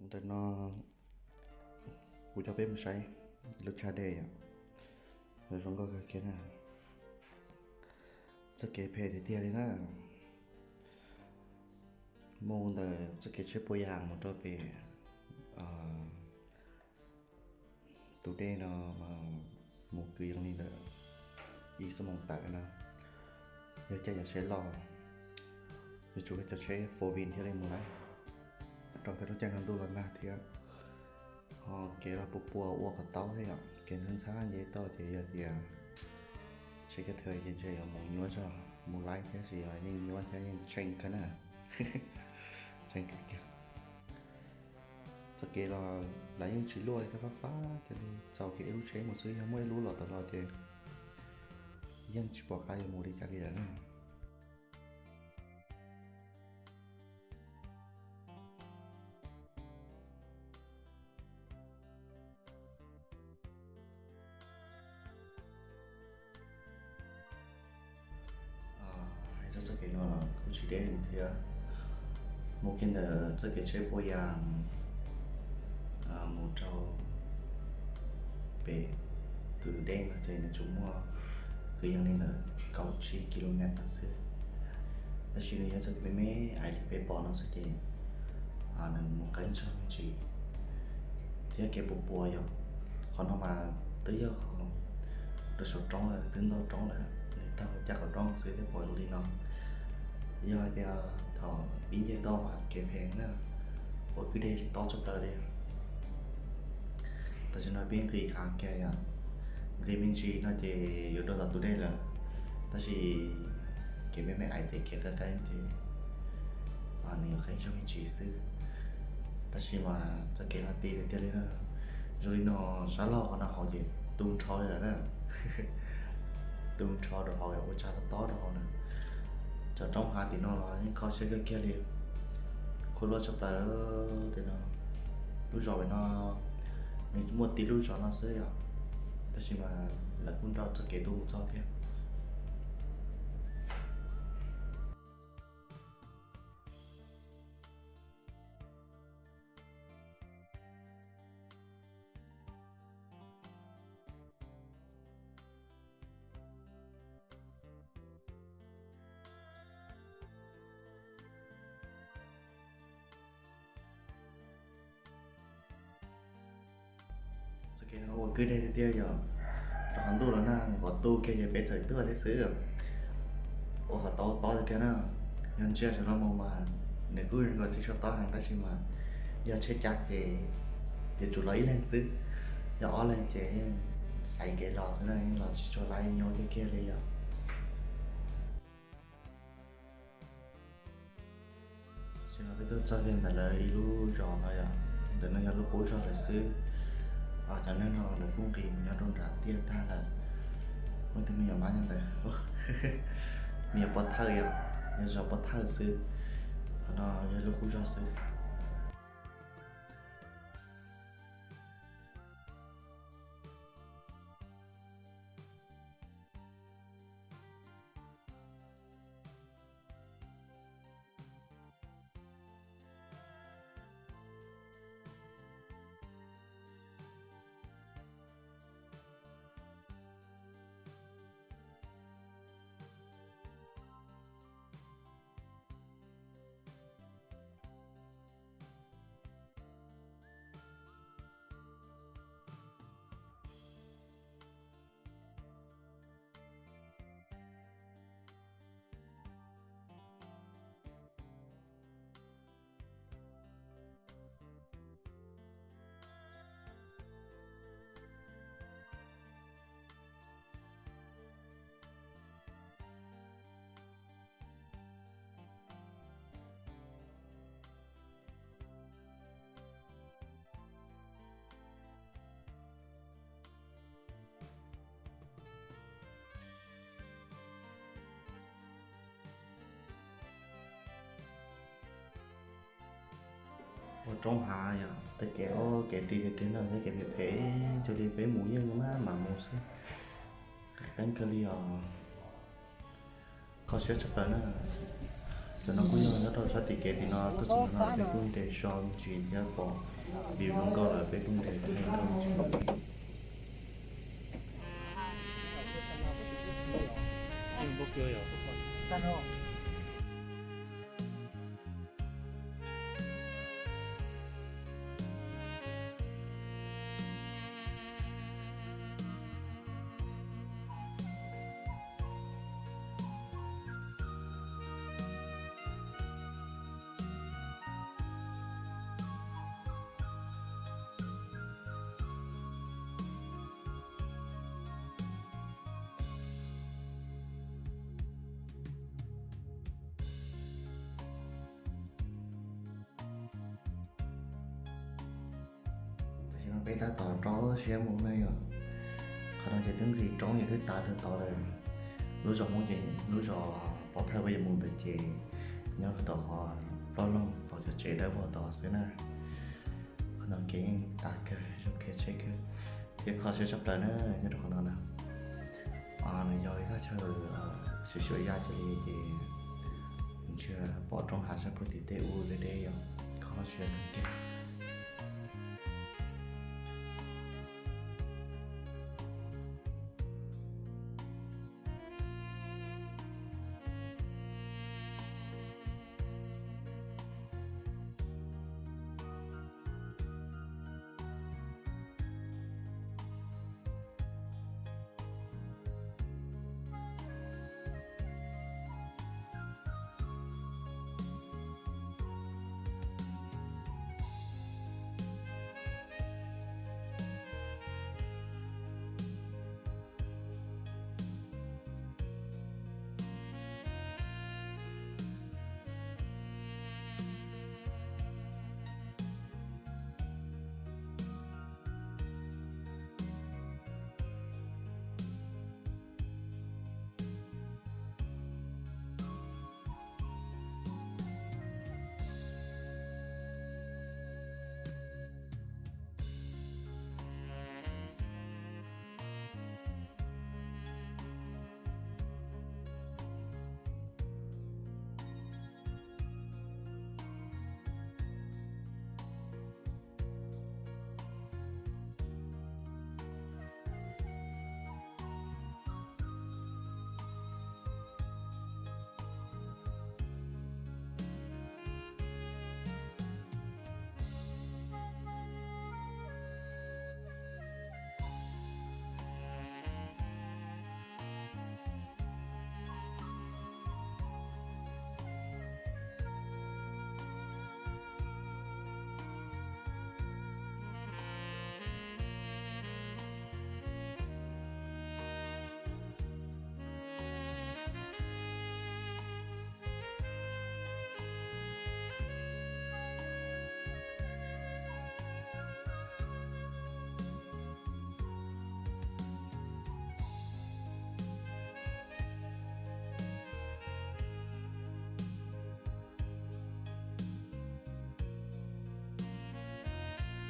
Ntawm no kuv coj peb mus saib lub tshav dej yom, zoo nkauj kawg kiag na. Txoj kev phem tiag tiag li na. Mus ntawm txoj kev tsheb puas yas mus rau pem tus dej no mas mus kwv yees li ntawm ib xuab moos tawm no. Yog caij yam tsheb loj, yuav tsum yog cov tsheb four wheel thiaj li mus lawm, rau thaum lub caij no ntuj los nag thiab. Ho kev los puas puas ua qhov taub thiab yom, kev ntxhab ntxhab nce toj ces yog tias tsheb kiag thawj ces ntshe yuav mus nyuaj zog mus laib thiab, tab sis yeej nyuaj thiab yeej tshee kawg na. Tshee kawg kiag. Txoj kev los lawv yeej tsis luaj li thiab, fab fab cia li txaus kiag ib lub tsheb mus xwb, yog muaj ib lub los tom los ces yeej tsis pom qab yuav mus li cas li lawm na. Hais txog txoj kev no los kuj tsis deb thiab. Mus kiag ntawm txoj kev tsheb puas yas mus rau pem tus dej no ces nws tsuas muaj kwv yees li ntawm kaum tsib kilomev xwb. Tab sis nws yog txoj kev me me ais li peb pom no xwb ces nws mus qab ntsoog me ntsis thiab kev puas puas yom. Qhov no mas twb yog rau saum roob lawm, twb ntau roob lawm, nws taug caj qhov roob xwb thiaj pom zoo li no. Yog hais tias thaum pib nce toj mas kev phem na, ua kwj deg tob tshaj plaws li. Tam sim no peb nqis hav kiag yom, nqis me ntsis no ces yuav dua tom tus dej lawm. Tab sis kev me me ais thiab kev qab qeeb ces nws yuav qeeb zog me ntsis xwb. Tab sis mas txoj kev no ti tiag tiag li na. Zoo li no, sab laug qhov no hauv ces tu nrho li lawm na. Tu nrho rau hauv ua tsag tob tob rau hauv na. Cov roob hav tim no los yeej kho siab kawg kiag li, khuv luaj tshaj plaws li. Tim no, lub zos pem no nws muaj tib lub zos no xwb yom, tab sis mas lawv kuj nrauj txoj kev tuaj mus txog thiab. Txoj kev no ua kwj deg tiag tiag yom. Rau qhov ntuj los nag, nws qhov tu kiag ces peb txawm tuaj thiab xwb. Ua qhov tob tob tiag tiag na. Yog ntsia saum no mus mas nws kuj zoo nkaus tsis tshua tob heev tab sis mas yog tsheb cav ces yuav tsum los ib leeg xwb, yog ob leeg ces yeej xaiv kev los xwb na, yeej los tsis tshua laib, nyuaj kiag kiag li yom. Tam sim no peb tuaj txog kiag ntawm lawv ib lub zos no yom, ntawm no yog lub qub zog lawm xwb. Cov neeg no lawv kuj nqis mus nyob rau nram tiaj tag lawm. Muaj ib tug me nyuam mab nyob ntawd, me nyuam pov thawj yom, yog zos pov thawj xwb. Qhov no yog lub qub zog xwb. Ua roob hav yom, tej kev, kev ti tiag tiag na, tej kev phem phem, cuag li peb mus yeej maj mam mus xwb. Qeeb kawg li os. Kho siab tshaj plaws na. Cov no kuj yog nyob rau sab tim kev tim no, tuaj txog no peb kuj nres so me ntsis thiab pom view zoo nkauj lawm peb kuj nres tau me ntsis. Tam sim no peb tab tom rau siab mus na yom. Qhov no ces twb nqis roob ces twb tav rau tod lawm. Lub zos Hmoob ces lub zos pov thawj peb yuav mus ntawd ces nyob rau tom qhov plob loog pom cov tsev dawb vog tod xwb na. Qhov no kev yeej tav kawg zoo kawg tsheb kawg thiab kho siab tshaj plaws na nyob rau qhov no na. Nws yog ib thaj chaw xyuam xyuam yaj cia li ces ntshe pom roob hav sab puag tim tej ub deb deb yom, kho siab kawg.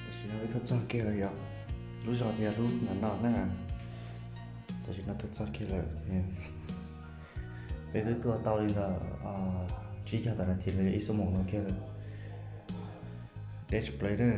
Tam sim no peb tuaj txog kiag lawm yom, lub zos tias lub no no na. Tam sim no tuaj txog kiag lawm, peb twb tuaj tau li ntawm tsib caug tawm nas this los yog ib xuab moos no kiag lawm. Deb tshaj plaws na.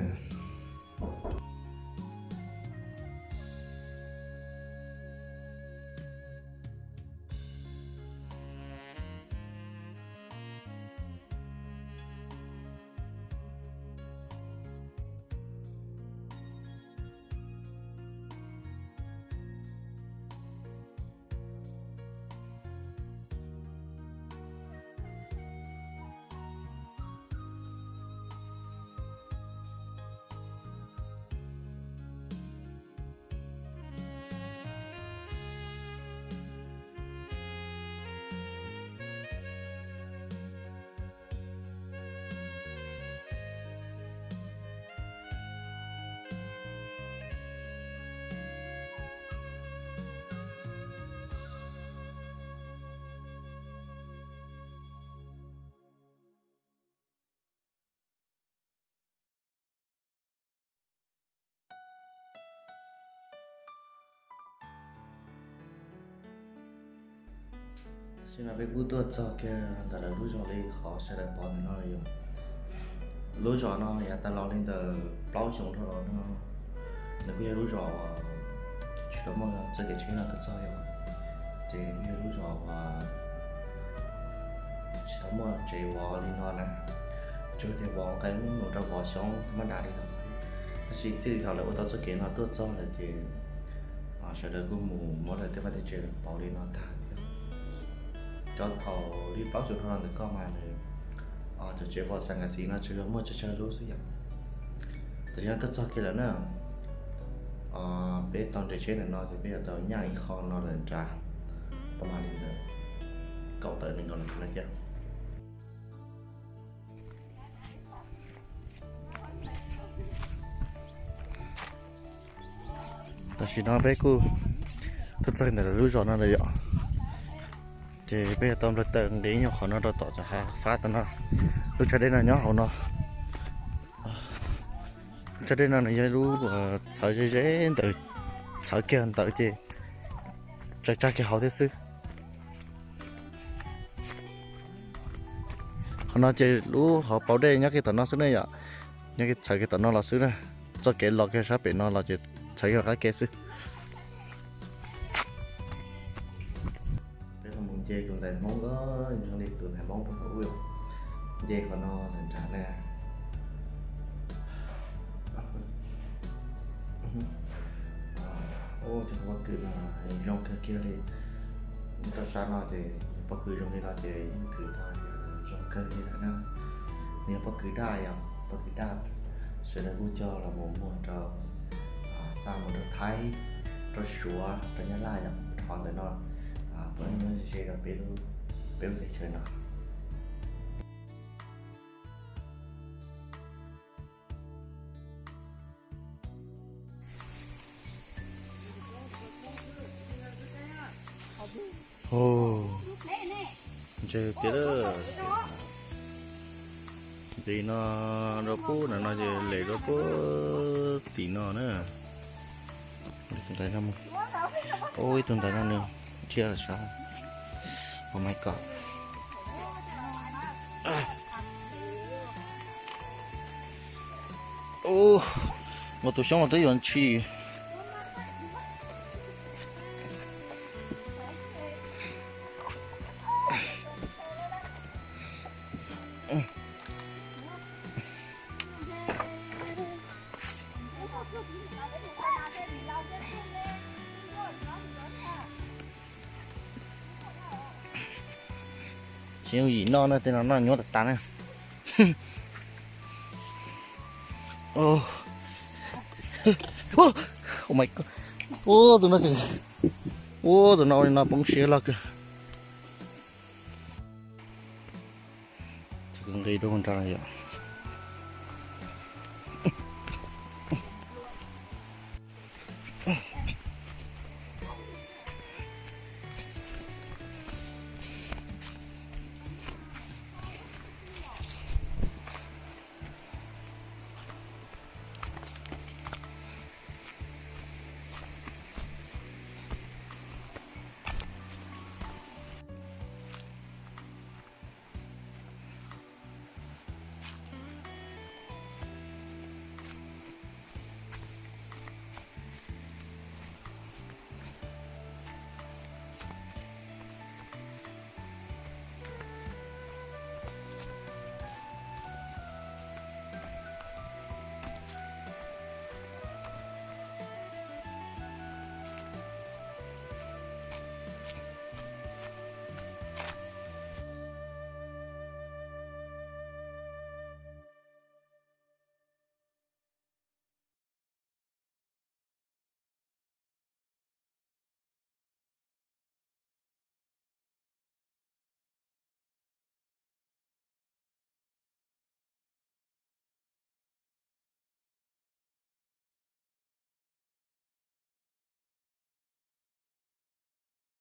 Tam sim no peb kuj tuaj txog kiag ntawm lawv lub zos li qhov sawv daws pom ntawm no lawm yom. Lub zos no yav tas los li ntawm plaub xyoos dhau los no, nws kuj yog lub zos uas tsis tau muaj txoj kev tsheb no tuaj txog yom. Ces nws kuj yog lub zos uas tsis tau muaj tsev vov li no na, tsuas tias vov nqaij mus rau vov xyoob mab nras li no xwb. Tab sis txij li thaum lawv ua tau txoj kev no tuaj txog lawm ces sawv daws kuj mus muab lawv tej vaj tej tsev pauv li no tag thiab. Cov thaum li plaub xyoos dhau los ntawm ko mas nws cov tsev vov xas nkas xiv no tsuas yog muaj tsawg tsawg lub xwb yom. Tam sim no tuaj txog kiag lawm na, peb tau nres tsheb ntawm no ces peb yuav tau nyaj ib qho no lawm nrad, pab mam li ntawm kaum tawm nees nkaum na thiab. Tam sim no peb kuj tuaj txog ntawm lub zos no lawm yom. Ces peb yuav tau nplawg taw nqis nyuag qhov no rau tom cov hav fab tom no. Lub tsag dej no nyob hauv no. Lub tsag dej no nws yog lub txhawv ze ze ntawd, txhawv kiag ntawd ces tsaws tsag kiag hauv thiab xwb. Qhov no ces lub hauv paus dej nyob kiag tom no xwb ne yom, nyob kiag txhawv kiag tom no los xwb na. Txoj kev los kiag sab pem no los ces txhawv kiag qab ke xwb. Peb mus nce tus ntaiv Hmoob, nyob li tus ntaiv Hmoob puag thaum ub, nce qhov no lawm nrad na. Cov pob kws no zoo kawg kiag li. Nyob rau sab no ces pob kws zoo li no ces yeej khwv tau tias zoo kawg li lawm na. Nws yog pob kws daj yom, pob kws daj. Sawv daws kuj coj los mus muag rau xa mus rau Thaib, rau Suav, rau Nyab Laj yom, rau qhov ntawm no puav leej nyob ze ze rau peb lub teb chaws no. Ntshe tiag, nqis no rau pub no ces lem rau pub tim no na. Ib tug ntaiv no nws thiab sab. Oh my god. Ua tus xyoob no twb yuav ntshis. Tsis yooj yim noj na, tej no noj nyuaj tas tas na. Oh my god. Ua tus no, ua tus no ua li no poob siab loj kawg. Nqis dua nrad yom.